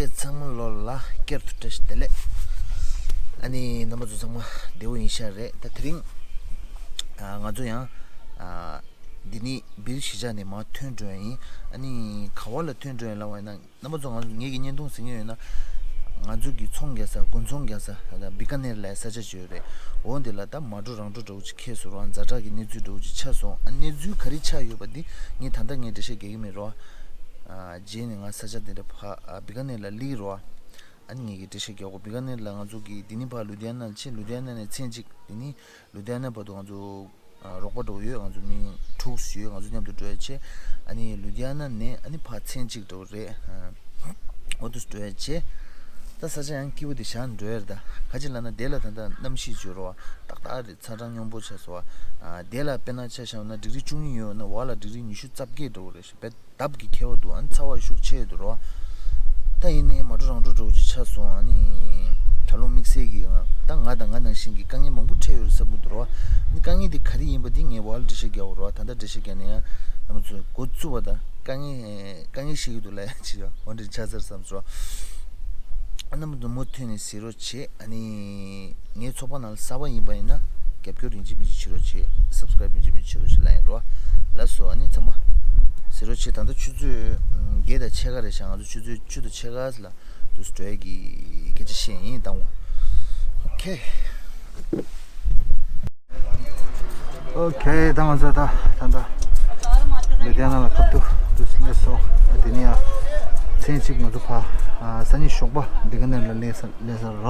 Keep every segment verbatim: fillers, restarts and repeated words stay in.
ཚང་མ་ལོ་ལ་བསྐྱར་དུ་བཀྲ་ཤིས་བདེ་ལེགས། ཨ་ནི་རྣམ་པ་ཚོ་ཚང་མ་བདེ་པོ་ཡིན་ཤག་རེད། ད་དེ་རིང་ཨ་ང་ཚོ་ཡང་ཨ་འདི་ནི་བིར་གཞིས་ཆགས་ནས་མར་ཐོན་འགྲོ་ཡ་ཡིན། ཨ་ནི་ག་བ་ལ་ཐོན་འགྲོ་ཡ་ལབ་པ་ཡིན་ན། རྣམ་པ་ཚོ་ང་ཚོ་ངེད་ཀྱི་བརྙན་ཐུང་གཟིགས་མྱོང་ཡོད་ན། ང་ཚོ་གི་ཚོང་རྒྱག་ས། དགུན་ཚོང་རྒྱག་ས་ད་ལྟ་བི་ཀ་ནེར་ལ་ས་ཆ་ཅིག་ཡོད་རེད། འོ་འདི་ལ་ད་མ་འགྲོ་རང་འགྲོ་འདྲ་བོ་ཅིག་ཁེལ་སོང་ར། ཛ་དྲག་གི་གནས་ཚུལ་འདྲ་བོ་ཅིག་ཆགས་སོང་། ཨ་གནས་ཚུལ་ག་རེ་ཆགས་ཡོད་པ་འདི་ངས་ད་ལྟ་ངས་འགྲེལ་བཤད་རྒྱག་གི་མེད་རོ། ཨ་རྗེས་ནས་ང་ས་ཆ་འདི་འདྲ་ཕ་ཨ་བི་ཀ་ནེར་ལ་སླེབས་རོ། ཨ་ནི་ངས་ཀྱི་འགྲེལ་བཤད་རྒྱག་གོ། བི་ཀ་ནེར་ལ་ང་ཚོ་གི་འདི་ནས་ཕ་ལུ་དྷི་ཡ་ན་ལ་ཕྱིན། ལུ་དྷི་ཡ་ན་ནས་མཚན་གཅིག་འདི་ནས་ལུ་དྷི་ཡ་ན་བར་དུ་ང་ཚོ་ཨ་རོགས་པ་འདྲ་བོ་ཡོད། ང་ཚོ་མི་དྲུག་ཡོད། ང་ཚོ་མཉམ་དུ་འགྲོ་ཡ་བྱས། ཨ་ནི་ལུ་དྷི་ཡ་ན་ནས་ཨ་ནི་ཕར་མཚན་གཅིག་འདྲ་བོ་རེད། ཨ་འོ་འདུག་འགྲོ་ཡ་བྱས། ད་ས་ཆ་ཡང་སྐྱིད་པོ་དེ་བཞག་འགྲོ་ཡ་རེད། ད་ག་ཅི་ལབ་ན་དེ་ལ་ད་ལྟ་གནམ་གཤིས་བྱོས་རོ། ཏག་ཏག་རེད། ཚ་གྲང་སྙོམས་པོ་ཆགས་སོང་བ། ཨ་དེ་ལ་དཔེར་ན་ཆ་བཞག་ན་ཌིག་རི་བཅུ་གཉིས་ཡོད་ན་བ་ལ་ཌིག་རི་ཉི་ཤུ་རྩ་བརྒྱད་འདྲ་བོ་རེད་ཤག་བད་ལྡབ་ཀྱིས་ཁྱད་པར་འདུག་ཨ་ནི་ཚ་བ་ཤུགས་ཆེ་འདུག་རོ། ད་ཡིན་ནའི་མ་འགྲོ་རང་འགྲོ་འདྲ་བོ་ཅིག་ཆགས་སོང་། ཨ་ནི་ད་ལོ་དམིགས་བསལ་གྱི་ང་ད་ང་དང་ང་ནང་བཞིན་གྱི་དཀའ་ངལ་མང་པོ་འཕྲད་ཡོད་རེད་བསམ་གྱི་འདུག་རོ། ཨ་ནི་དཀའ་ངལ་དེ་ག་རེ་ཡིན་པ་དེ་ངས་བར་འགྲེལ་བཤད་རྒྱག་དགོས་རོ། ད་ལྟ་འགྲེལ་བཤད་རྒྱག་ན་ཡང་རྣམ་པ་ཚོས་འགོ་བཙུགས་པ་དང་དཀའ་ངལ་དཀའ་ངལ་ཤེས་ཀྱི་འདུག་ལབ་ཡ་ཅིག་ཡོད། འོ་འདྲ་ཆགས་ཚར་བསམ་སོང་། ཨ་རྣམ་པ་ཚོ་མུ་མཐུད་ནས་གཟིགས་རོགས་བྱེད། ཨ་ནི་ངའི་ཚོགས་པ་ནང་ལ་གསར་པ་ཡིན་པ་ཡིན་ན་རྒྱབ་སྐྱོར་ཡིན་གཅིག་མིན་གཅིག་བྱེད་རོགས་བྱེད། སབ་སི་ཀ་རེབ་ཡིན་གཅིག་མིན་གཅིག་བྱེད་རོགས་བྱེད་ལབ་ཡིན་རོ། ལགས་སོ། ཨ་ནི་ཚང་མ་གཟིགས་རོགས་བྱེད། ད་ལྟ་ཆུ་ཚོད་ཨམ་བརྒྱད་དང་ཕྱེད་ཀ་རེད་ཤག་ང་ཚོ་ཆུ་ཚོད་བཅུ་དང་ཕྱེད་ཀ་ལ་དུ་འགྲོ་ཡ་གི་སྐད་ཆ་བཤད་ཡིན། དང་པོ། ཨོ་ཁེ། ཨོ་ཁེ། ད་ང་ཚོ་ད་ད་ད་ལུ་དྷི་ཡ་ན་ལ་ཁ་ཐུག་དུ་སླེབས་སོང་། ཨ་དེ་ནས་ཡང་མཚན་གཅིག་ང་ཚོ་ཕ་ཨ་སང་ཉིན་ཞོགས་པ་བི་ཀ་ནེར་ལ་སླེབས་ས་སླེབས་ས་ར།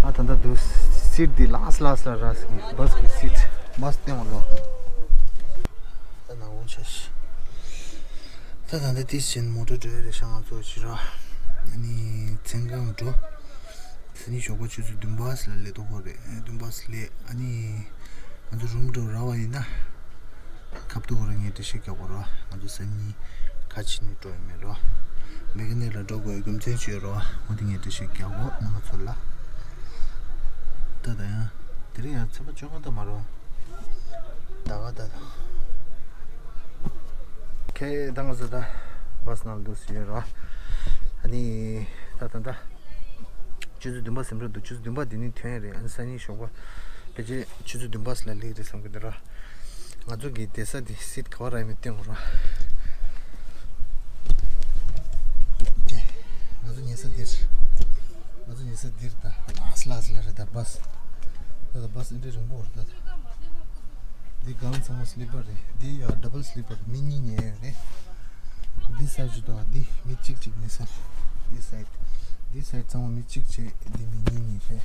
ཨ་ད་ད་དུ་སིཊ་འདི་ལཱསྚ་ལཱསྚ་ལ་ར་སི་བྷ་སི་གི་སིཊ་བྷ་སི་སྟེང་བ་ལོ། ད་ནང་ལོགས་ཆ་ཤི། ད་ད་ད་དེ་བཞིན་མོ་ཊ་འགྲོ་ཡ་རེད་ཤག་ང་ཚོ་ཕྱི་ར། ཨ་ནི་མཚན་གང་འགྲོ། སང་ཉིན་ཞོགས་པ་ཆུ་ཚོད་བདུན་པ་ཙམ་ལ་སླེབས་དགོས་རེད། བདུན་པ་ཙམ་སླེབས། ཨ་ནི་ང་ཚོ་རུམ་འགྲོ་རག་པ་ཡིན་ན་ཁ་ཐུག་ར་ངས་འགྲེལ་བཤད་རྒྱག་དགོས་ར། ང་ཚོ་སང་ཉིན་ག་ཕྱིན་ནས་འགྲོ་ཡ་མེད་ར། བི་ཀ་ནེར་ལ་འགྲོ་དགོས་རྒྱུ་མཚན་ཅིག་ཡོད་ར། འོ་དེ་ངས་འགྲེལ་བཤད་རྒྱག་དགོས་རྣམ་པ་ཚོ་ལ། ད་ད་ཡང་དེ་རིང་ཡང་ཚེས་པ་བཅོ་ལྔ་ད་མ་རེད། ད་ག་ད་ད། ཁེ་ད་ང་ཚོ་ད་བྷ་སི་ནང་འདུག་སེ་ཡོད་ར། ཨ་ནི་ད་ད་ད། ཆུ་ཚོད་བདུན་པ་ཟིན་འགྲོ་འདུག་ཆུ་ཚོད་བདུན་པ་འདི་ནས་ཐོན་རེད། ཨ་ནི་སང་ཉིན་ཞོགས་པ་ཕལ་ཆེར་ཆུ་ཚོད་བདུན་པ་ཙམ་ལ་སླེབས་རེད་བསམ་གྱི་འདུག་ར། ང་ཚོ་གི་བསྡད་ས་འདི་སིཊ་ག་བ་རག་མིན་སྟོན་དགོས་ར། ང་ཚོ་ཉལ་ས་འདིར། ང་ཚོ་ཉལ་ས་འདིར་ད་ལཱསྚ་ལཱསྚ་ལ་རེད། ད་བྷ་སི། ད་ད་བྷ་སི་འདི་རིང་པོ་རེད་ད། འདི་སྒང་ཚང་མ་སི་ལི་པར་རེད། འདི་ཡ་ཌབ་བལ་སི་ལི་པར་རེད། མི་གཉིས་ཉལ་ཡ་རེད། འདི་སའིཌ་ཅིག་དང་འདི་མི་གཅིག་གཅིག་ཉལ་ས་རེད། འདི་སའིཌ། འདི་སའིཌ་ཚང་མ་མི་གཅིག་བྱས། འདི་མི་གཉིས་ཉལ་ས་རེད།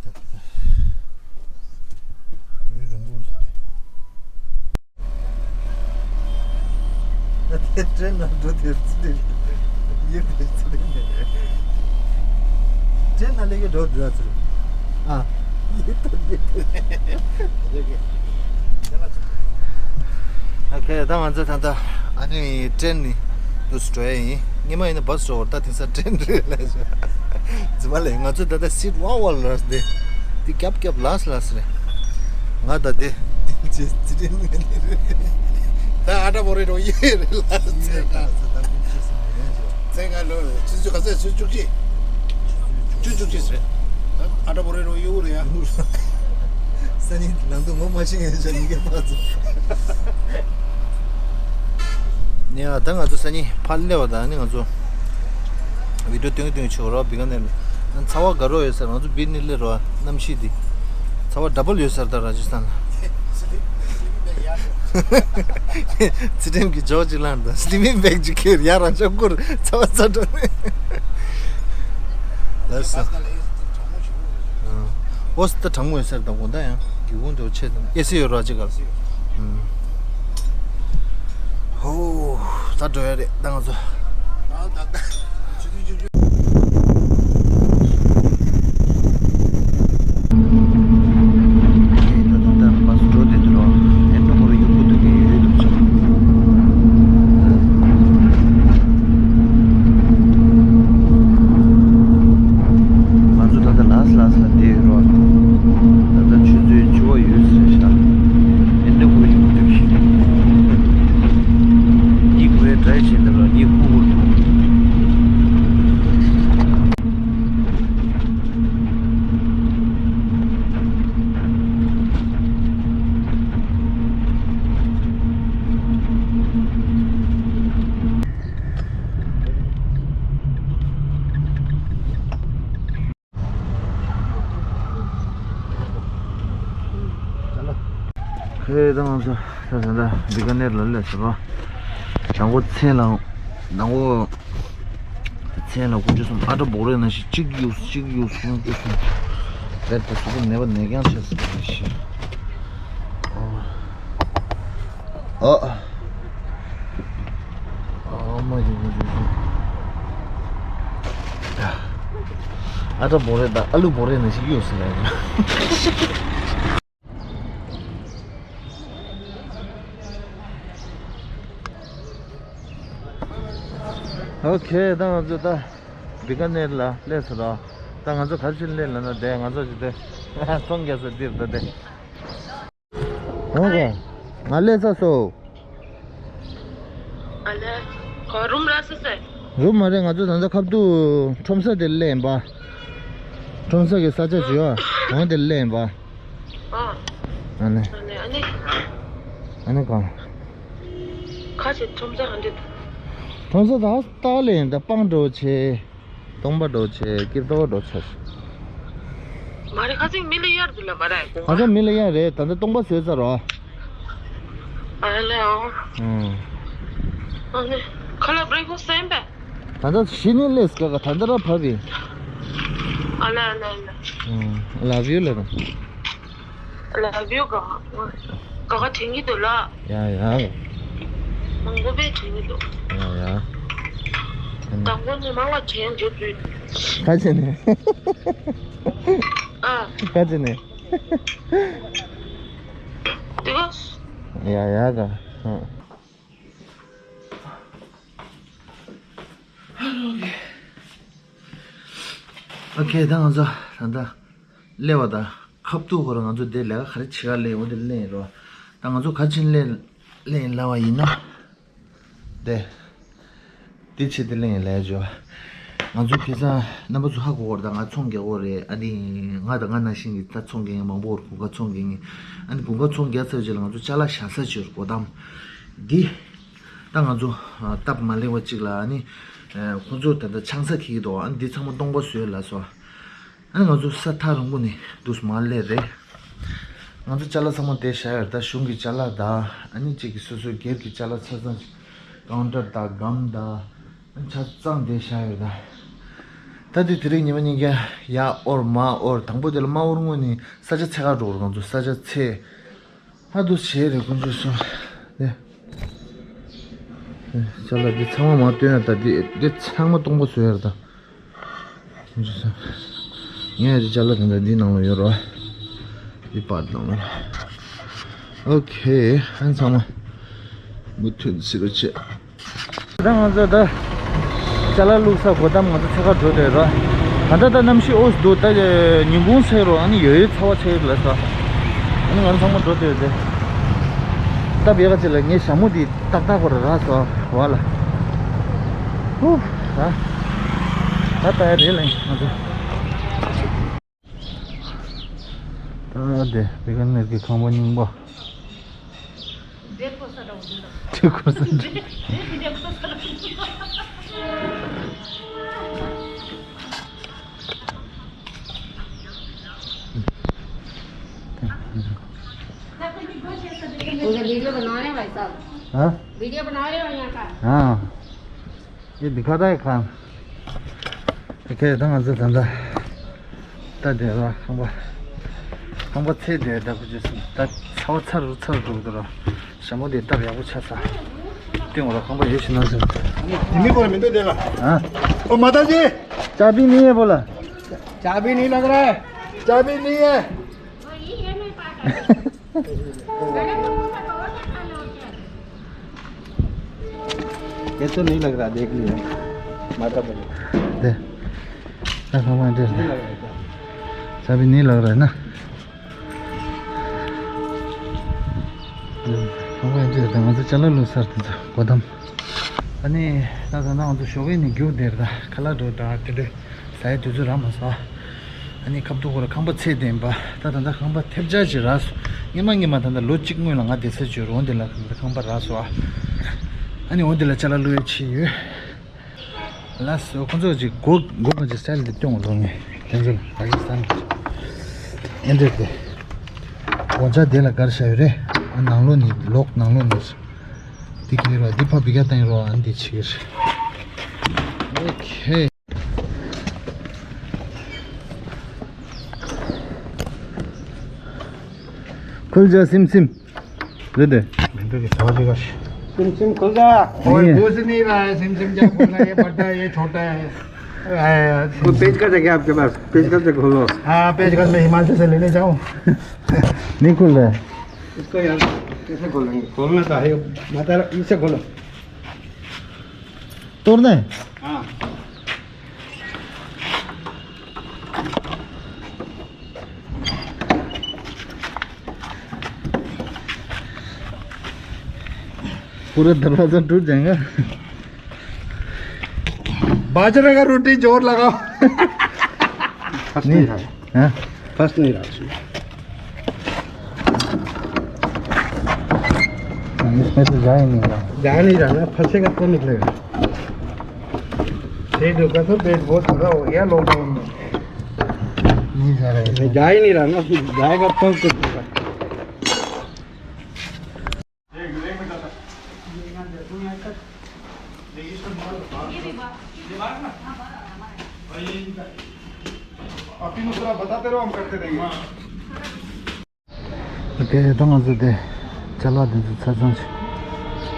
ད་ད་ད། ཡུན་རིང་པོ་རེད། ད་དེ་ཊེན་ནང་འགྲོ་དེར་ཙི་ཏི་ཡོད་དེར་ཙི་ཏི་མེད། ཊེན་ནང་སླེབས་ཀྱི་འགྲོ་དེ་ཙི་ཏི། ཨ། ཡོད་དེ་མེད། ཨོ་ཁེ། ད་ང་ཚོ་ད་ལྟ་ཨ་ནི་ཊེན་ནི་དུ་འགྲོ་ཡ་ཡིན། སྔོན་མ་ཡིན་ན་བྷ་སི་འགྲོ་བར་ད་དེང་སང་ཊེན་རེད་ལབ་བྱུང་། རྫུན་མ་ལབ། ང་ཚོ་ད་ལྟ་སིཊ་དབང་བ་ལ་རེད། འདི་རྒྱབ་རྒྱབ་ལཱསྚ་ལཱསྚ་རེད། ང་ད་དེ། འདི་ཅི་ཅི་དྲན་མེད་ནི་རེད། ད་ཨ་ཏྲ་བོ་རེ་རོ་ཡེ་རེད་ལ། ཚེ་ག་ཚེ་ག་ལོ་ཆུ་ཚོད་ག་ཚོད་ཆུ་བཅུ་གཅིག་ཆུ་བཅུ་གཅིག་རེད། ད་ཨ་ཏྲ་བོ་རེ་རོ་ཡེ་རེད་ཡ། སང་ཉིན་ལམ་དུ་ངོ་མ་ཤེས་ངེས་ཆ་ཉིན་གྱི་ཕར་ཚུར། ནས་ཨ་ད་ང་ཚོ་སང་ཉིན་ཕར་སླེབས་པ་དང་ནི་ང་ཚོ་བི་ཌིའོ་སྟོན་སྟོན་ཆོག་རོགས། བི་ག་ནེར་ལ་ཚ་བ་དགའ་རོགས་ཡོད་ས་རེད། ང་ཚོ་བི་ནི་ལེ་རོ་གནམ་གཤིས་འདི་ཚ་བ་ཌབ་བལ་ཡོད་ས་རེད། ད་ར་ཇི་སི་ཐན་ལ། ཚི་ཁྲིམས་ཀྱི་ཇོག་ཅིག་ལངས་དང་སི་ལི་པིང་བེག་ཅིག་ཁྱེར་ཡར་རང་ཅག་བསྐུར་ཚ་བ་ཚ་དྲགས་ནས། ལགས་སོ། ཨོ་སི་ད་གྲང་མོ་ཡོད་ས་རེད། ད་དགོང་དག་ཡང་སྒེའུ་ཁུང་དེ་ཆེ་དང་ཨེ་སི་ཡོད་ར་ཅིག་ག་ལ། ཧོ། ད་འགྲོ་ཡ་རེད་ད་ང་ཚོ། ང་ཚོ་ད་ལྟ་ལཱསྚ་ལཱསྚ་ལ་བསྡད་ཡོད་རོགས། ད་ལྟ་ཆུ་ཚོད་བཅུ་པ་ཡོད་ས་རེད་ཤག་ཨེ་འདྲ་ཁུ་ཡོད་འདུག་ཤི། གཉིད་ཁུག་ཡ་ཊ་རའི་བྱས་འདུག་རོགས། གཉིད་ཁུག་ཁུག་འདུག་ཨེ་ད་ང་ཚོ་ད་ད་ད་བི་ཀ་ནེར་ལ་སླེབས་ཟེར་བ། དང་པོ་མཚན་ལ་དང་པོ་མཚན་ལ་དཀོན་མཆོག་གསུམ་ཨ་ཏྲ་བོ་རེ་ན་ཞིག་གཅིག་གཡུགས་གཅིག་གཡུགས་གསུམ་གཡུགས་གསུམ། རེད་ད་སུ་གུ་ནད་པ་ནད་རྐྱང་ཆགས་ཟེར་བ་ཞིག་ཨ་ཨ་མ་ཡིན་ཨ་ཏྲ་བོ་རེ་ད་ཨ་ལུ་བོ་རེ་ན་ཞིག་གཡུགས་ཟེར་ལ་ཡིན། ཨོ་ཁེ། ད་ང་ཚོ་ད་བི་ཀ་ནེར་ལ་སླེབས་སོང་ར། ད་ང་ཚོ་ག་རེ་བྱས་ནས་སླེབས་ལབ་ན། དེ་ང་ཚོ་ཅི་དེ་ཚོང་རྒྱག་ས་འདིར་ད་དེ། ཨོ་ཁེ། ང་སླེབས་ཚར་སོང་། ཨ་ལེ། ཁོ་རུམ་རག་སོང་ཟེར། རུམ་མ་རེད། ང་ཚོ་ད་ལྟ་ཁ་ཐུག་ཁྲོམ་ས་དེར་སླེབས་ཡིན་པ། ཁྲོམ་ས་གི་ས་ཆ་ཅིག་ཡོད། འོ་དེར་སླེབས་ཡིན་པ། ཨ། ཨ་ནི། ཨ་ནི་ཨ་ནི། ཨ་ནི་གང་། ཁ་ཆེ་ཁྲོམ་ས་ག་འདྲ་འདུག་ཁྲོམ་ས་ད་ལྟ་སླེབས་ཡིན། ད་སྤང་འགྲོ་བྱས། སྟོང་པ་འགྲོ་བྱས། སྐྱིད་ཏོག་འགྲོ་བྱས། མ་རེད། ཁ་སང་མི་ལ་གཡར་འདུག་ལ་མ་རེད། ཁ་སང་མི་ལ་གཡར་རེད། ད་ལྟ་སྟོང་པ་བཟོས་ཚར་རོ། ཨ་ལེ་ཨོ། ཨང་། ཨ་ནི། ཁ་ལག་བྷི་རེག་ཕ་སི་ཊི་ཟས་པས། ད་ལྟ་གཞི་ནས་སླེབས་ཀ་ད་ལྟ་ར་བབས་ཡིན། ཨ་ལེ་ཨ་ལེ་ཨ་ལེ། ཨང་། ལབ་ཡོད་ལ་དང་། ལབ་ཡོད་ག་ག་ག་དྲན་གྱི་འདུག་ལ། ཡ་ཡ། མང་པོ་དཔེ་དྲན་གྱི་འདུག་ཡ་ཡ། དང་པོ་ནས་མང་བ་དྲན་འཇོག་དུས། ཁ་ཆེ་ནས། ཨ། ཁ་ཆེ་ནས། དེ་ག་ཡ་ཡ་ག་ཧ། ཨོ་ཁེ། ད་ང་ཚོ་ད་ལྟ་སླེབས་པ་དང་ཁ་ཐུག་ཁོ་རང་ང་ཚོ་དེ་ལས་ཀ་ག་རེ་བྱེད་ག་སླེབས་འོ་དེ་སླེབས་ཡིན་རོ། ད་ང་ཚོ་ག་ཕྱིན་སླེབས་སླེབས་ཡིན་ལབ་པ་ཡིན་ན། དེ། དེ་ཆེད་དུ་གླེང་ཡིན་ལས་བྱོས། ང་ཚོ་ཁ་སང་རྣམ་པ་ཚོ་ཧ་གོ་གོ་རེད། ད་ང་ཚོང་རྒྱག་གོ་རེད། ཨ་ནི་ང་དང་ང་ནང་བཞིན་གྱི་ད་ཚོང་རྒྱག་མཁན་མང་པོ་རེད། གོང་ཁ་ཚོང་རྒྱག་མཁན། ཨ་ནི་གོང་ཁ་ཚོང་རྒྱག་ཚར་རྗེས་ལ་ང་ཚོ་ཅ་ལག་བཞག་ས་བྱོས་རེད། སྒོ་དམ་འདི། ད་ང་ཚོ་སྟབས་མ་ལེགས་པ་གཅིག་ལ་ཨ་ནི། ཁོང་ཚོ་ད་ལྟ་ཆང་ས་འཁྱེར་གྱི་འདུག་ཨ་ནི་འདི་ཚང་མ་སྟོང་པ་བཟོས་ལབ་སོང་། ཨ་ནི་ང་ཚོ་ས་ཐག་རིང་པོ་ནས་འདུག་མར་སླེབས་རེད། ང་ཚོ་ཅ་ལག་ཚང་མ་དེ་བཞག་ཡོད་རེད། ད་གཞུང་གི་ཅ་ལག་དང་ཨ་ནི་གཅིག་གི་སོ་སོའི་སྒེར་གྱི་ཅ་ལག་ཆ་ཚང་ཀའུན་ཊར་དང་སྒམ་དང་ཨ་ནི་ཆ་ཚང་དེ་བཞག་ཡོད་རེད། ད་དེ་དེ་རིང་ཉི་མ་གཉིས་ཀ་ཡར་དབོར་མར་དབོར། དང་པོ་དེ་ལ་མར་དབོར་སྔོན་ནས་ས་ཆ་ཚད་ཁ་འགྲོ་རེད། ང་ཚོ་ས་ཆ་ཚད། ཧ་འདུག་བྱས་རེད། དཀོན་མཆོག་གསུམ། ནས། ཅ་ལག་འདི་ཚང་མ་མར་བཏོན་ཡ་ད། འདི་འདི་ཚང་མ་སྟོང་པ་བཟོས་ཡ་རེད་ད། དཀོན་མཆོག་གསུམ། ངས་ཡ་ཅ་ལག་དེ་འདྲ་འདི་ནང་ལ་ཡོད་རོ། འདི་པར་ནང་ལ། ཨོ་ཁེ། ཨ་ཚང་མ་མུ་མཐུད་ཟེར་རོ་བྱས། ད་ང་ཚོ་ད་ཅ་ལག་བླུགས་ས་སྒོ་དམ་ང་ཚོ་ཚད་ཁ་འགྲོ་བསྡད་ར། ད་ལྟ་ད་གནམ་གཤིས་འོ་འདུག་ད་ཉིན་གུང་ཚེས་རོ། ཨ་ནི་ཡོད་ཡོད་ཚ་བ་ཚེས་ལ་ས། ཨ་ནི་ང་ཚང་མ་འགྲོ་བསྡད་དེ། སྟབས་ཡག་ག་ཅིག་ལ་ངའི་ཞྭ་མོ་འདི་ཏག་ཏག་གོ་ར་རག་སོང་བ་ལ། ཧུ། ད་ད་ལྟ་ཡ་རེད་ལ་ང་ཚོ། ད་དེ་བི་ཀ་ནེར་གྱི་ཁང་པ་རྙིང་པ། འདྲེ་འཁོར་ས་འདྲ་བོ་འདུག་འདྲེ་འཁོར་ས་འདྲ། मुझे वीडियो बना रहे हैं भाई साहब। हाँ? वीडियो बना रहे हो यहाँ का? हाँ। ये दिखा रहा है काम। ཨོ་ཁེ། ད་ང་ཚོ་ད་ལྟ་ད་དེ་ར་ཁང་པ་ཁང་པ་ཚད་དེ་ད་ཁུ་ཅུ་སུ་ད་ཚ་བ་ཚ་རུ་ཚ་རུ་འགྲོ་གི་འདུག་ར། ཞྭ་མོ་དེ་སྟབས་ཡག་པོ་ཆགས་ས། སྟེང་འོག་ལ་ཁང་པ་ཡོད་ཤི་ན་ཟེར། हाँ? ओ माता जी। चाबी नहीं है बोला। चाबी नहीं लग रहा है। चाबी नहीं है। ये तो नहीं लग रहा, देख लिया। माता बोले। दे। हाँ, हाँ, हाँ, दे। नहीं लग रहा है क्या? चाबी नहीं लग रहा है ना? ཁང་པ་འདི་ད་ང་ཚོ་ཅ་ལག་བླུགས་སར་དེ་ཚོ་སྒོ་དམ། ཨ་ནི་ད་ད་ང་ཚོ་ཞོགས་ཀས་ནས་རྒྱུགས་བསྡད་ར། ཁ་ལག་འགྲོ་ད་དེ་འདྲ་ཟ་ཡའི་དུས་ཚོད་རག་མ་སོང་། ཨ་ནི་ཁ་ཐུག་ཁོ་ར་ཁང་པ་ཚད་ལྡན་པ། ད་ད་ད་ཁང་པ་ཐེབས་ཆག་ཅིག་རག་སོང་། སྔོན་མ་སྔོན་མ་ད་ད་ལོ་གཅིག་སྔོན་ལ་ང་བསྡད་ས་བྱོས་རོང་དེ་ལ་ཁང་པ་རག་སོང་། ཨ་ནི་འོ་དེ་ལ་ཅ་ལག་བླུགས་ཡས་ཕྱིན་ཡོད། ལགས་སོ། ཁོང་ཚོ་ཅིག་སྒོ་སྒོ་ག་ཅིག་སལ་དེ་སྟོན་འོང་ལོ་ངས་ཁྱེད་ཚོ་ལ་ར་གི་སན་གི་ཨེ་འདྲས་དེ་སྒོ་ལྕགས་དེ་ལ་གར་བཞག་ཡོད་རེད། ཨ་ནང་ལོགས་ནས་ལོག་ནང་ལོགས་ནས། འདི་ག་རེ་རོ། འདི་ཕ་བི་ག་བཏང་རོ། ཨ་འདི་ཆི་གི་རེད། ཨོ་ཁེ། खुल जा सिम सिम। दे दे। मिनटों की समझ का। सिम सिम खुल जा। ओए, नहीं। घुस नहीं रहा है सिम सिम, क्या खोलना है? ये बड़ा है, ये छोटा है। आया, कोई पेचकस है क्या आपके पास? पेचकस से खोलो। हाँ, पेचकस मैं हिमाचल से लेने जाऊँ। नहीं खुल रहा है। इसको यार, कैसे खोलेंगे? खोलना तो है, मैं तो इसे खोलो। तोड़ना है? हाँ। पूरा दरवाजा टूट जाएगा। बाजरे का रोटी जोर लगाओ। फंस नहीं रहा है। हाँ? फंस नहीं रहा उसमें। हाँ, इसमें तो जा ही नहीं रहा। जा नहीं रहा ना, फंसेगा तो निकलेगा। पेट होगा तो पेट बहुत बड़ा हो गया लॉकडाउन में। नहीं जा रहा है। जा ही नहीं रहा ना, जाएगा तब कुछ होगा। आप ही लोग थोड़ा बताते रहो, हम करते रहेंगे। ཨོ་ཁེ། ད་ང་ཚོ་དེ་ཅ་ལག་དེ་ཚོ་ཆ་ཚང་ཞིག་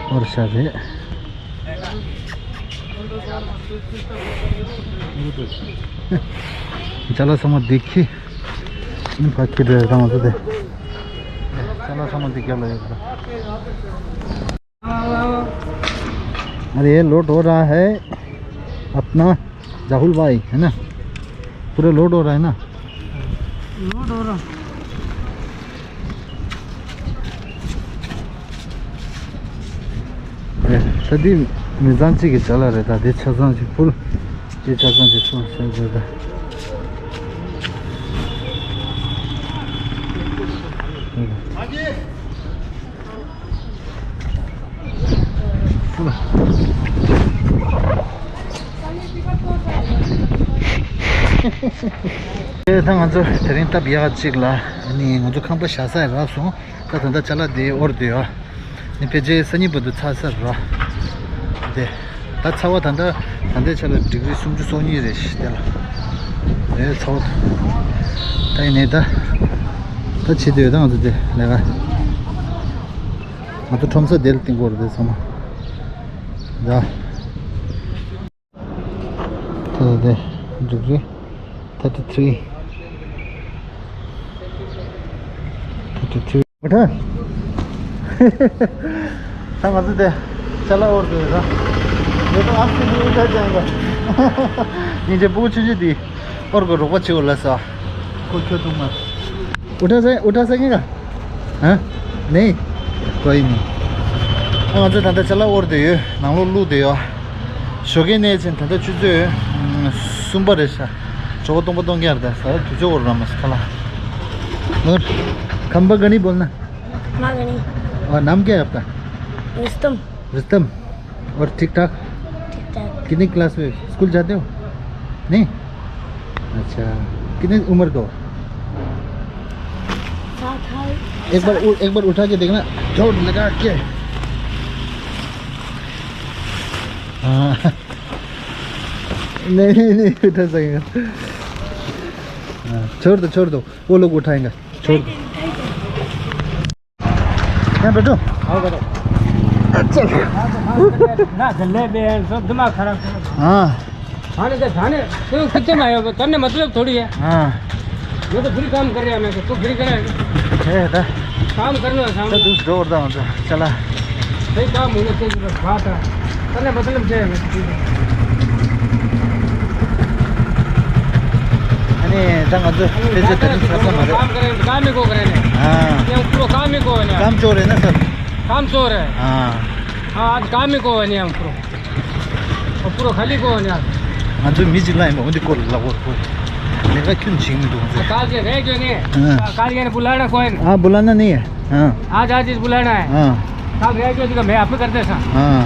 དབོར་བཞག་རེད། ཅ་ལག་ཚང་མ་འདི་ཁྱེར། ཨ་ནི་ཕར་ཁྱེར་འགྲོ་ཡ། ད་ང་ཚོ་དེ་ཅ་ལག་ཚང་མ་འདི་རྒྱབ་ལ་ཡོད་རེད། अरे ये लोड हो रहा है अपना राहुल भाई, है ना? पूरा लोड हो रहा है ना? लोड हो रहा। ད་འདི་མི་ཚང་གཅིག་གི་ཅ་ལག་རེད། ད་འདི་ཆ་ཚང་ཅིག་ཕུལ། འདི་ཆ་ཚང་ཅིག་ཕུལ་ཟེར་བྱས་ད། ཨེ། ད་ང་ཚོ་དེ་རིང་སྟབས་ཡག་ཅིག་ལ་ཨ་ནི་ང་ཚོ་ཁང་པ་བཞག་ས་རག་སོང་། ད་ད་ལྟ་ཅ་ལག་དེ་དབོར་དུ་ཡོད། ནི་ཕལ་ཆེར་སང་ཉིན་བར་དུ་ཚར་ས་རེད་པ། དེ་ད་ཚ་བ་ད་ལྟ་ད་ལྟའི་ཆ་ལ་ཌིག་རི་སུམ་ཅུ་སོ་གཉིས་རེད་ཤག་དེ་ལ། ཨེ། ཚ་བ་ད་ཡིན་ནའི་ད་ད་བྱེད་དུ་ཡོད། ད་ང་ཚོ་དེ་ལས་ཀ་ང་ཚོ་ཁྲོམ་ས་དེ་ལ་བཏིང་དགོས་རེད། དེ་ཚང་མ་ད། ད་དེ་འགྲིག་རེད། thirty three, thirty three. ཨོ་ཁེ། ད་ང་ཚོ་དེ་ཅ་ལག་དབོར་དགོས་ར། ཡོད་ཨ་སི་ནི་ཨུ་ཏྲ་ཅན་ག་ཉིན་རྗེ་སྤུ་གུ་ཆུང་ཆུང་དེ་དབོར་དགོས། རོགས་པ་བྱེད་འོ་ལ་ས། ཁོ་ཁྱོད་ཐུག་མ། उठा से, उठा सकेगा? हाँ? नहीं? कोई नहीं। ང་ཚོ་ད་ལྟ་ཅ་ལག་དབོར་དུ་ཡོད། ནང་ལོགས་བླུགས་དུ་ཡོད། ཞོགས་ཀའི་ནས་ཕྱིན་ད་ལྟ་ཆུ་ཚོད་གསུམ་པ་རེད་ཤག་ཇོ་བོ་སྟོང་པ་སྟོང་རྐྱང་རེད། ད་ས་དུས་ཚོད་འོར་ར་མ་སི་ཁ་ལ། और खंबा गणी बोलना। माँ गणी। और नाम क्या है आपका? रुस्तम। रुस्तम। और ठीक ठाक? ठीक ठाक। कितनी क्लास में? स्कूल जाते हो? नहीं? अच्छा। कितनी उम्र का हो? सात साल। एक बार उ-, एक बार उठा के देखना, जोर लगा के। हाँ। नहीं, नहीं उठा सकेगा। हाँ, छोड़ दो, छोड़ दो, वो लोग उठाएंगे। छोड़ दो। यहाँ बैठो। आओ, बैठो। चल। ना, जल्दी बे, सब दिमाग खराब कर। हाँ। थाने तो थाने, तू कितने में आयो? करने मतलब थोड़ी है। हाँ। मैं तो फ्री काम कर रहा है, मैं तो, तू फ्री करे। है, था। काम करना है, काम। तो दूसरा और था, मतलब, चला। सही काम होना चाहिए, बस बात है। करने मतलब क्या है? अनि ད་ང་ཚོ་དཔེ་ཆ་དེ་རིང་ཚར་ས་མ་རེད། काम करें, काम ही को करें ने। हाँ। ये ऊपर काम ही को है ना। काम चोर है ना सब। काम चोर है। हाँ। हाँ, आज काम ही को है नहीं ऊपर। ऊपर खाली को है नहीं आज। ང་ཚོ་མི་གཅིག་ལ་ཡིན་པ་འོ་འདི་སྐོར་ལ་ལབ་དགོས་རེད། ལས་ཀ་ཁྱོན་ནས་བྱེད་ཀྱི་མི་འདུག་ང་ཚོ། काल के रह गए नहीं। हाँ। काल के बुलाना कोई नहीं। हाँ, बुलाना नहीं है। हाँ। आज, आज ही बुलाना है। हाँ। काल रह गए तो मैं आप ही कर देता। हाँ।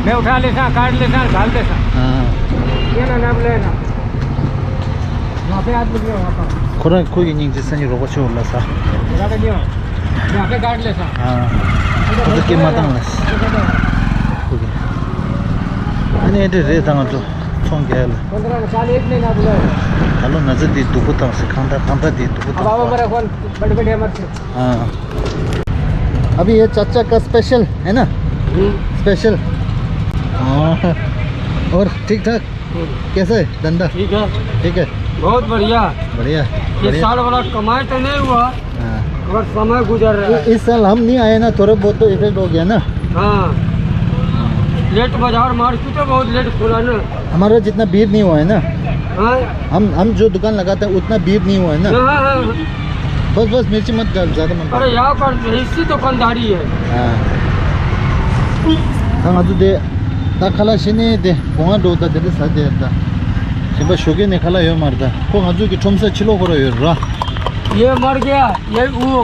मैं उठा लेता, काट लेता, डाल देता। हाँ। ये ना, ना बुलाना। वहाँ पे आदमी नहीं है, वहाँ पर। ཁོ་རང་ཁོ་ཡི་སྙིང་རྗེ་སང་ཉིན་རོགས་པ་ཆེ་བོ་ལ་ས། बुला के नहीं हो। यहाँ पे काट ले साहब। हाँ। उधर के मत आना। ओके। अने एंट्री रे तंग तो। ཚོང་རྒྱག་ལ། पंद्रह का चालीस नहीं ना बोला। ད་ལོ་ན་ཚ་འདི་སྡུག་པོ་བཏང་སི། ཁང་ད་ཁང་ད་འདི་སྡུག་པོ་अब आओ བཏང་སི། हमारा फोन बड़ बड़ है मत। हाँ। अभी ये चाचा का स्पेशल है ना? हम्म। स्पेशल। हाँ। और ठीक ठाक? हम्म। कैसा है धंधा? ठीक है। ठीक है। बहुत बढ़िया। बढ़िया। इस बढ़िया। साल वाला कमाई तो नहीं हुआ। हाँ। और समय गुजर रहा है। इ- इस साल हम नहीं आए ना, थोड़ा बहुत तो इफेक्ट हो गया ना। हाँ। लेट बाजार मार्केट तो बहुत लेट खुला ना। हमारा जितना भीड़ नहीं हुआ है ना। हाँ। हम हम जो दुकान लगाते हैं उतना भीड़ नहीं हुआ है ना। हाँ, हाँ, हाँ। बस बस मिर्ची मत डाल, ज़्यादा मत डाल। अरे यहाँ पर इसी दुकानदारी है। हाँ। ཁ་ང་ཚོ་དེ་ད་ཁ་ལག་ཤི་ནས་དེ་གོང་ང་འགྲོ་ད་དེ་རེད་ཟ་དེ་ད་གཞན་པ་ཞོགས་ཀས་ནས་ཁ་ལག་ཡོད་མ་རེད། ད་ཁོ་ང་ཚོ་གི་ཁྲོམ་ས་ཕྱི་ལོགས་ཁོ་ར་ཡོད་ར། ये मर गया, ये वो।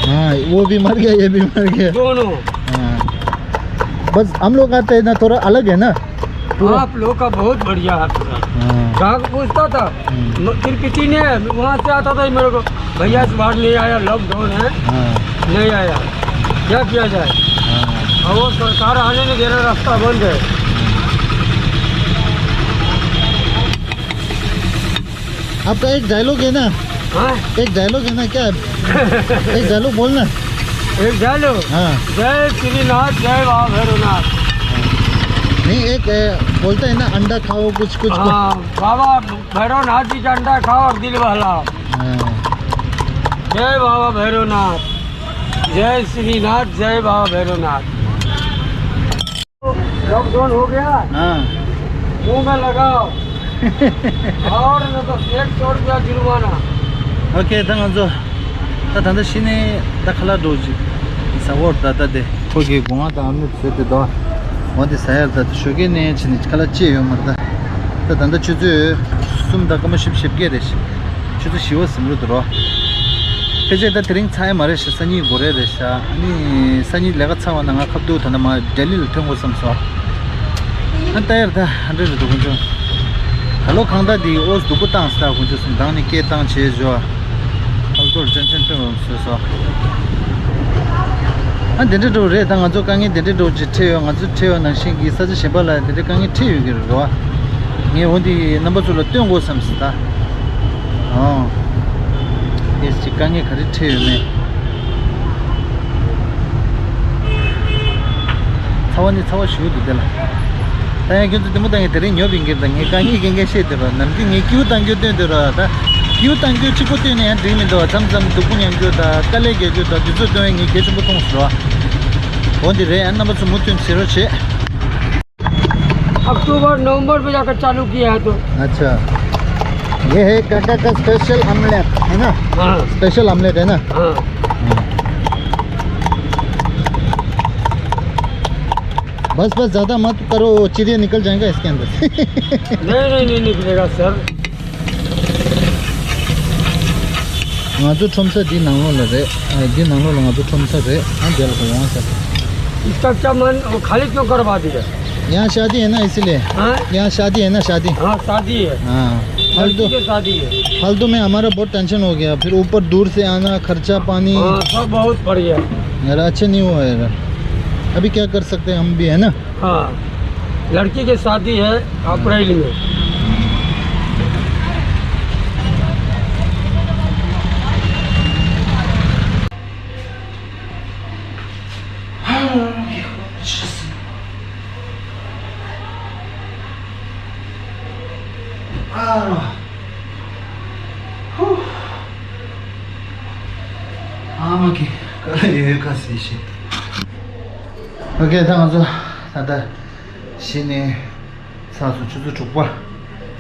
हाँ, वो भी मर गया, ये भी मर गया। दोनों। हाँ। बस हम लोग का तो है ना, थोड़ा अलग है ना। पूरा। आप लोग का बहुत बढ़िया है पूरा। हाँ। ग्राहक पूछता था, हम्म। म- तिरुपति ने वहाँ से आता था मेरे को, भैया इस बार नहीं आया, लॉकडाउन है, हाँ। नहीं आया, क्या किया जाए? हाँ। और वो सरकार आने नहीं दे रहा, रास्ता बंद है। आपका एक डायलॉग है ना? हाँ? एक डायलॉग है ना क्या? एक डायलॉग बोलना। एक डायलॉग? हाँ। जय श्रीनाथ, जय बाबा भैरवनाथ। नहीं, एक, ए, बोलता है ना, अंडा खाओ, कुछ, कुछ, कुछ। हाँ, बाबा भैरवनाथ जी का अंडा खाओ और दिल बहलाओ। हाँ। जय बाबा भैरवनाथ, जय श्रीनाथ, जय बाबा भैरवनाथ। लॉकडाउन हो गया। हाँ। मुंह में लगाओ। और न तो एक सौ रुपया जुर्माना। ओके, ད་ང་ཚོ་ད་ད་ལྟ་ཤི་ནས་ད་ཁ་ལག་འགྲོ་ཅིག་ཟ་འོར་ད་ད་དེ་ཁོ་གི་སྒོ་ང་དང་ཨ་མི་ཟེར་དེ་དོ་འོ་དེ་ཟ་ཡར་ད་དེ་ཞོགས་ཀས་ནས་ཕྱིན་ནས་ཁ་ལག་ཅི་ཡོད་མ་རེད། ད་ད་ད་ལྟ་ཆུ་ཚོད་གསུམ་དང་སྐར་མ་བཞི་བཅུ་ཞེ་བརྒྱད་རེད། ཆུ་ཚོད་བཞི་པ་ཟིན་འགྲོ་འདུག་རོ། ཕལ་ཆེར་ད་དེ་རིང་ཚར་ཡ་མ་རེད་ཤག་སང་ཉིན་འགོར་ཡ་རེད་ཤག་ཨ་ནི་སང་ཉིན་ལས་ཀ་ཚར་བ་ན་ང་ཁ་བསྡུ་ད་ལྟ་མ་ལྡི་ལི་ལ་ཐོན་དགོས་བསམ་སོང་། ཨ་ད་ཡར་ད་ཨ་འདྲ་རེད་འདུག་དཀོན་མཆོག་ད་ལོ་གང་ལྟར་འདི་ཨོ་སྡུག་པོ་བཏང་སི་ད་དཀོན་མཆོག་གསུམ་དང་ནི་སྐད་བཏང་བྱས་བཞོ། ཨ་ལ་སྐོར་ཅན་ཅན་སྟོན་འོང་སོ་སོ། ཨ་འདི་འདྲ་འགྲོ་རེད། ད་ང་ཚོ་དཀའ་ངལ་འདི་འདྲ་འགྲོ་ཅིག་འཕྲད་ཡོད། ང་ཚོ་འཕྲད་ཡོད་ནང་བཞིན་གྱི་ས་ཆ་གཞན་པ་ལ་འདི་འདྲ་དཀའ་ངལ་འཕྲད་ཡོད་ཀྱི་རེད་རོ། ངས་འོ་འདི་རྣམ་པ་ཚོ་ལ་སྟོན་དགོས་བསམ་སི་ད། ཨོ། ཨེ་ཅིག་དཀའ་ངལ་ག་རེ་འཕྲད་ཡོད་མེད། ཚ་བ་ནི་ཚ་བ་ཞུ་འདུག་དེ་ལ། ད་ཡང་ཁྱོད་ཚོ་དེ་མོ་ད་ངས་དེ་རིང་ཉོབ་ཡིན་གྱི་རེད། ད་ངས་དཀའ་ངལ་གང་གང་བཤད་དེ་ར། ནམ་རྒྱུན་ངས་སྐྱིད་པོ་བཏང་རྒྱུ་སྟོན་དེ་ར། ད་སྐྱིད་པོ་བཏང་རྒྱུ་གཅིག་པོ་སྟོན་ནས་ཡང་འགྲིག་མི་འདུག་བ། མཚམས་མཚམས་སྡུག་པོ་མྱང་རྒྱུ་ད་དཀའ་ལས་རྒྱག་རྒྱུ་ད་དུས་ཚོད་སྟོན་ཡ་ངས་གལ་ཆེན་པོ་མཐོང་སོང་ར། འོ་འདི་རེད། ཨ་རྣམ་པ་ཚོ་མུ་མཐུད་བྱེད་རོགས་བྱེད། अक्टूबर नवंबर में जाकर चालू किया है तो। अच्छा। ये है काका का स्पेशल ऑमलेट है ना? हाँ। स्पेशल ऑमलेट है ना? हाँ। बस बस, ज़्यादा मत करो, चिड़िया निकल जाएगा इसके अंदर से। नहीं नहीं नहीं निकलेगा सर। ང་ཚོ་ཁྲོམ་ས་འདི་ནང་ལོགས་ལ་རེད། ཨ། འདི་ནང་ལོགས་ལ་ང་ཚོ་ཁྲོམ་ས་རེད། ཨ། འདི་ལ་གོ་ཡོང་ས། इसका क्या मन, वो खाली क्यों करवा दिया? यहाँ शादी है ना, इसीलिए। हाँ? यहाँ शादी है ना, शादी। हाँ, शादी है। हाँ। फालतू, लड़की की शादी है। फालतू में हमारा बहुत टेंशन हो गया, फिर ऊपर दूर से आना, खर्चा पानी। हाँ, सब बहुत बढ़िया। यार, अच्छा नहीं हुआ यार। अभी क्या कर सकते हैं हम भी, है ना? हाँ, लड़की की शादी है अप्रैल में। ཨ་མ་གི་ཀ་ལ་ཡོད་ཀ་སེ་ཤི། ཨོ་ཀེ། ད་ང་ཚོ་ད་ལྟ་གཞི་ནས་ཚར་སོང་། ཆུ་ཚོད་དྲུག་པ་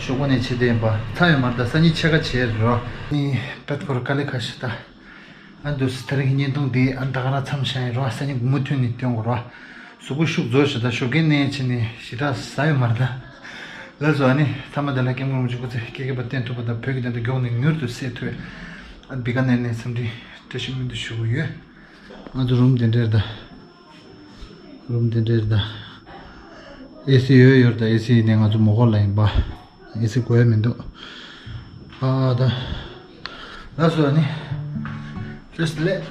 ཞོགས་པ་ནས་བྱེད་བསྡད་ཡིན་པ། ཚར་ཡོད་མ་རེད། ད་སང་ཉིན་ཕྱེད་ཀ་བྱེད་རོགས། ནི་པད་ཁོར་དཀའ་ལས་ཁ་ཤས་ད། ཨ་འདུག་སེ་དེ་རིང་བརྙན་ཐུང་འདི་ཨ་ད་ག་རང་མཚམས་བཞག་ཡིན་རོགས། སང་ཉིན་དགོང་མོ་ཐོན་ནས་སྟོན་དགོས་རོགས། གཟུགས་པོ་ཤུགས་རྫོགས་ཤག་ད་ཞོགས་ཀས་ནས་བྱས་ནས་ཞེ་དྲག་ཟ་ཡོད་མ་རེད་ད། ལགས་སོ། ཨ་ནི་ཚང་མ་དེ་ལ་སྐྱབས་མགོན་རིན་པོ་ཆེ་སྐུ་ཚེ་ཁེ་ཁེ་བ་བརྟན་ཐུབ་པ་དང་། བོད་ཀྱི་བདེན་མཐའ་མགྱོགས་ནས་མྱུར་དུ་གསལ་ཐུབ། ཨ་བི་ཀ་ནེར་ནས་འཚམས་འདྲི་བཀྲ་ཤིས་སྨོན་འདུན་ཞུ་གི་ཡོད། ང་ཚོ་རུམ་དེ་འདྲ་རེད་ད། རུམ་དེ་འདྲ་རེད་ད། ཨེ་སི་ཡོད་ཡོད་རེད་ད། ཨེ་སི་ཡིན་ནའི་ང་ཚོ་མོ་ཧོལ་ལ་ཡིན་པ། ཨེ་སི་དགོས་ཡ་མི་འདུག་ཨ་ད། ལགས་སོ། ཨ་ནི། Just let.